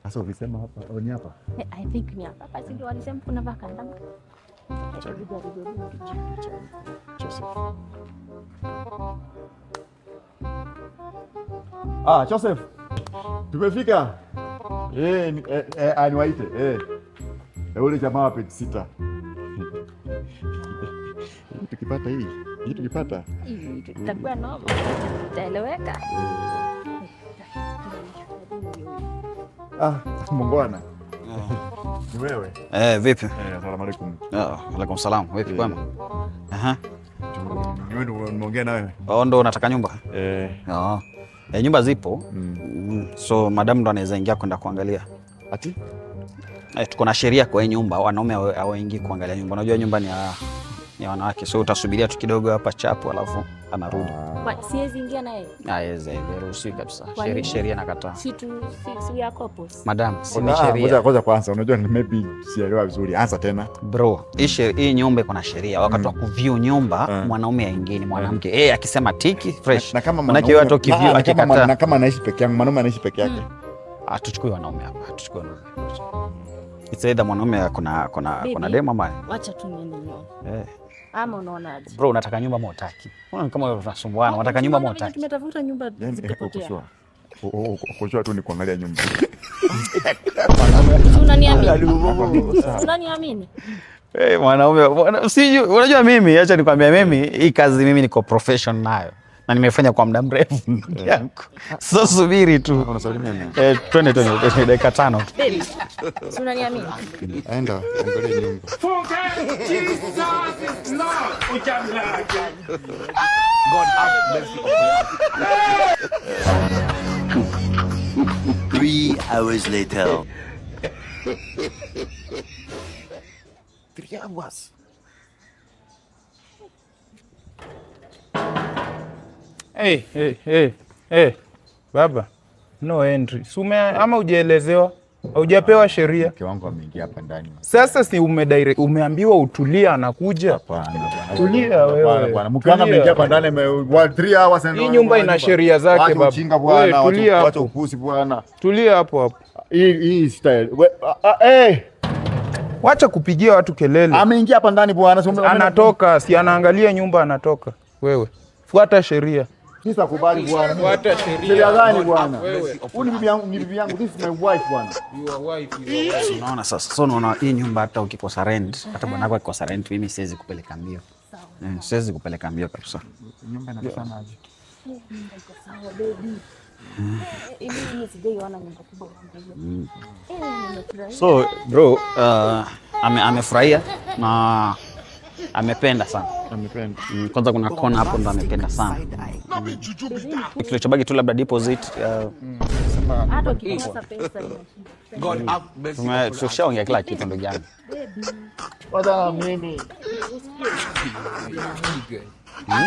Sasa ukisema hapa, oh, ni hapa. I think ni hapa. Hapa si ndio walisema kuna vacant ama? Hebu jaribu. Joseph. Ah, Joseph. Tumefika. Niwaite. Ule jamaa wa bedsitter. Tukipata hii, hii tukipata. Hii tutakuwa noma. Tutaeleweka. Ah, mungwana. Ni wewe. Vipi? Asalamu alaykum. Ah, alaikum salam. Vipi, kwema? Aha. Ni wewe ndio umeongea na wewe? Oh, ndo unataka nyumba? Eh. Ah. Nyumba zipo. So madam ndo anaweza ingia kwenda kuangalia. Ati? Tuko na sheria kwa hii nyumba, wanaume hawaingii kuangalia nyumba. Unajua nyumba ni ya wanawake. So utasubiria tu kidogo hapa chapu alafu anarudi. Kwa siwezi ingia naye. Ah, hairuhusiwi kabisa. Kwa Sheria nini? sheria nakataa. Si tu si we are couples. Madam, si ni Ngoja sheria. ngoja kwanza, unajua ni maybe sielewa vizuri. Anza tena. Bro, hii nyumba iko na sheria. Wakati wa kuview nyumba, mwanaume haingii, ni mwanamke. Akisema tiki fresh. Na kama Manake wewe hata ukiview akikataa. Na kama anaishi peke yangu, mwanaume anaishi peke yake. Ah, tuchukue wanaume hapa, tuchukue wanaume. It's either mwanaume kuna Baby. kuna demo ama Wacha tu niende nione. eh. Ama unaonaje? Bro, unataka nyumba ama hutaki? Unaona kama tunasumbuana, unataka nyumba ama Tunaona venye hutaki? Tumetafuta nyumba Yaani zikapotea. uko sure. Uko sure tu ni kuangalia nyumba. Si unaniamini? Unaniamini? Mwanaume, si unajua mimi, acha nikwambia mimi, hii kazi mimi niko profession nayo na nimefanya kwa muda mrefu, ndugu yangu. So subiri tu. Unasalimia nani? Twende twende twende, dakika 5 tu. Baby, si unaniamini? Enda angalia nyumba. Jesus is Lord. God have mercy upon us. 3 hours later. 3 hours. Hey, hey, hey, hey, baba, no entry. Si ama hujaelezewa? Haujapewa sheria? Mke wangu ameingia hapa ndani. Sasa si umedirect, umeambiwa utulia, anakuja. Hapana bwana. Tulia Hapana wewe. bwana. Mke wangu Tulia. ameingia hapa ndani 3 hours and Hii nyumba ina sheria zake, Wacha baba. ujinga bwana, Wewe, tulia wacha hapo. upuzi bwana. Tulia hapo hapo. Hii style. We, ah. Wacha kupigia watu kelele. Ameingia hapa ndani bwana. Si Anatoka, si anaangalia nyumba anatoka. Wewe, fuata sheria. Sitakubali bwana. Fuata sheria. Sheria gani bwana? Wewe. Huyu ni bibi yangu, ni bibi yangu. This is my wife bwana. Your wife, your wife. Unaona sasa, so unaona hii nyumba hata ukikosa rent, hata bwanako akikosa rent, mimi siwezi kupeleka mbio. Siwezi kupeleka mbio kabisa. Nyumba inatoshana aje? Nyumba iko sawa baby. Mimi sijaiona nyumba kubwa kama hiyo. Nimefurahia. So bro, amefurahia na amependa sana. Amependa. Kwanza kuna kona hapo ndo amependa sana. Kilichobaki tu labda deposit. Hata ukikosa pesa inashinda. God have mercy upon us. Tushaongea kila kitu, ndugu yangu. Baby, Kwanza mimi. usikie. Hmm?